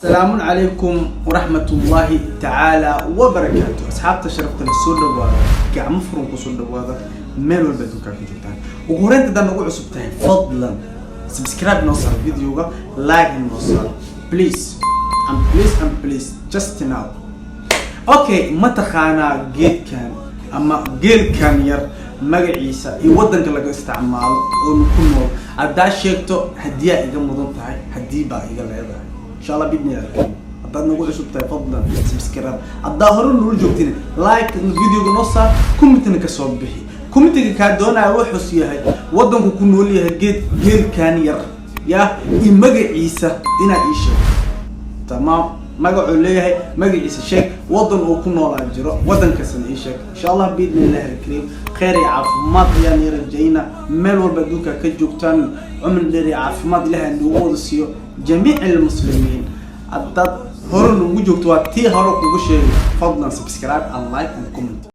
Salaamun calaykum waraxmatullaahi tacaala wabarakaatu. Asxaabta sharafta la, soo dhawaada, gacmo furan kusoo dhawaada meel walba adduunkaa ku joogtaan. Ugu horreynta, haddaad nagu cusub tahay, fadlan subscribe noo saar, videoga like noo saar, please and please and please, just now. Okay, ma taqaanaa geedkan ama geelkan yar magaciisa iyo waddanka laga isticmaalo oo ku nool? Haddaa sheegto, hadiyaa iga mudan tahay, haddii baa iga leedahay, insha Allah bidni alkarim. Haddaad nagu cusub tahay, fadlan subscribe. Haddaa hore nula joogtin, like videoga noo saar, commentina kasoo bixi. Commentiga kaa doonaya wuxuus yahay waddanku ku nool yahay geed geelkan yar ya iyo magaciisa inaad ii sheegto. Tamaam, magacuu leeyahay, magaciisa sheeg, waddan uu ku noolaa jiro, waddankaasna ii sheeg, insha Allah biidni illahi alkariim. Kheyr iyo caafimaad ayaan ii rajayna meel walba adduunka ka joogtaan. Cumri dheer iyo caafimaad Ilahay noogu wada siiyo jamiic almuslimiin. Haddaad hore noogu joogto, waa tii hore kugu sheegay, fadlan subscribe and like and comment.